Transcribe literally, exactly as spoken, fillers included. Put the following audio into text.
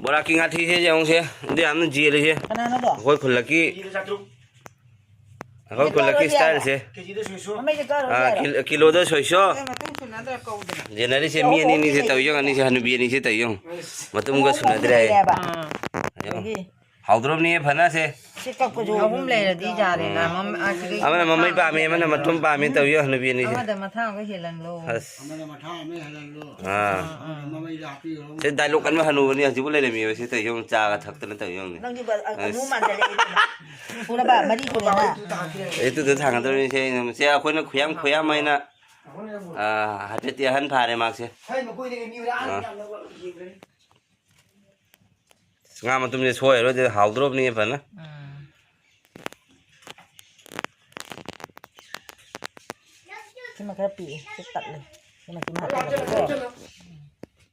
ꯕꯣꯔꯥꯀꯤ ꯉꯥꯊꯤꯁꯦ ꯌꯦꯡꯉꯨꯁꯦ, ꯑꯗꯨ ꯌꯥꯝꯅ ꯖꯦꯜꯂꯤꯁꯦ꯫ ꯀꯅꯥꯅꯣꯗꯣ? ꯑꯩꯈꯣꯏ ꯈꯨꯜꯂꯛꯀꯤ, ꯑꯩꯈꯣꯏ ꯈꯨꯜꯂꯛꯀꯤ ꯁ꯭ꯇꯥꯏꯜꯁꯦ꯫ ꯀꯦꯖꯤꯗ ꯁꯣꯏꯁꯣ꯫ ꯃꯃꯩꯁꯦ ꯀꯛꯑꯔꯣꯏꯁꯦ ꯑꯥ, ꯍꯥꯏꯔꯣ? ꯀꯤꯂꯣ-, ꯀꯤꯂꯣꯗ ꯁꯣꯏꯁꯣ꯫ ꯑꯦ, ꯃꯇꯨꯡ ꯁꯨꯅꯗ꯭ꯔꯥ ꯀꯧꯗꯅ꯫ ꯖꯦꯅꯔꯤꯁꯦ ꯃꯤ ꯑꯅꯤꯅꯤꯁꯦ ꯇꯧ ꯌꯦꯡꯉꯨ, ꯑꯅꯤꯁꯦ ꯍꯅꯨꯕꯤ ꯑꯅꯤꯁꯦ ꯇꯧ ꯌꯦꯡꯉꯨ꯫ ꯃꯇꯨꯝꯒ ꯁꯨꯅꯗ꯭ꯔꯦ ꯍꯥꯏꯌꯦ꯫ ꯂꯩꯔꯦꯕ꯫ ꯑꯥ꯫ ꯌꯦꯡꯉꯨ꯫ ꯑꯗꯒꯤ ꯍꯥꯎꯗ꯭ꯔꯣꯕꯅꯤ ꯐꯅꯁꯦ꯫ ꯁꯤ ꯀꯛꯄꯁꯨ ꯑꯍꯨꯝ ꯂꯩꯔꯗꯤ ꯌꯥꯔꯦꯅ꯫ ꯎꯝ꯫ ꯃꯝ-, ꯑꯁꯤꯗꯤ ꯑꯃꯅ ꯃꯃꯩ ꯄꯥꯝꯃꯤ, ꯑꯃꯅ ꯃꯊꯨꯝ ꯄꯥꯝꯃꯤ ꯇꯧ ꯌꯦꯡꯉꯨ, ꯍꯅꯨꯕꯤ ꯑꯅꯤꯁꯦ꯫ ꯑꯃꯗ ꯃꯊꯥ ꯑꯃꯒ ꯍꯦꯜꯍꯜꯂꯣ꯫ ꯑꯁ꯫ ꯑꯃꯅ ꯃꯊꯥ ꯑꯃ ꯍꯦꯜꯍꯜꯂꯣ꯫ ꯑꯥ꯫ ꯑꯥ, ꯑꯥ꯫ ꯃꯃꯩꯗ ꯍꯥꯞꯄꯤꯔꯣ꯫ ꯁꯤ ꯗꯥꯏꯂꯣꯛ ꯀꯟꯕ ꯍꯅꯨꯕꯅꯤ ꯍꯧꯖꯤꯛꯄꯨ ꯂꯩꯔꯝꯃꯤꯕ ꯁꯤ ꯇꯧ ꯌꯦꯡꯉꯨ, ꯆꯥꯒ ꯊꯛꯇꯅ ꯇꯧ ꯌꯦꯡꯉꯨꯅꯦ꯫ ꯅꯪꯁꯨ ꯕ-, ꯑ-, ꯑꯁ꯫ ꯑꯅꯨ ꯃꯥꯟꯖꯜꯂꯛꯑꯦ ꯏꯕꯦꯝꯃ꯫ ꯁꯨꯔꯕ? ꯃꯔꯤ ꯁꯨꯔꯦꯅ? ꯑꯩ ꯇꯨꯗ ꯊꯥꯡꯒꯗꯕꯅꯤ ꯁꯦ, ꯁꯦ ꯑꯩꯈꯣꯏꯅ ꯈꯨꯌꯥꯝ ꯈꯨꯌꯥꯝ ꯍꯥꯏꯅ, ꯑ, ꯍꯥꯏꯐꯦꯠꯇꯤ ꯑꯍꯟ ꯐꯥꯔꯦ ꯃꯥꯁꯦ꯫ ꯑ꯫ ꯉꯥ ꯃꯇꯨꯝꯁꯦ ꯁꯣꯏꯔꯔꯣꯏꯗꯤ ꯍꯥꯎꯗ꯭ꯔꯣꯕꯅꯤ ꯐꯅ꯫ ꯎꯝ꯫ ꯁꯤꯃ ꯈꯔ ꯄꯤꯛꯑꯦ, ꯁꯤ ꯇꯠꯂꯦ꯫ ꯁꯤꯃ, ꯁꯤꯃ ꯍꯥꯞꯆꯜꯂꯒꯦꯀꯣ꯫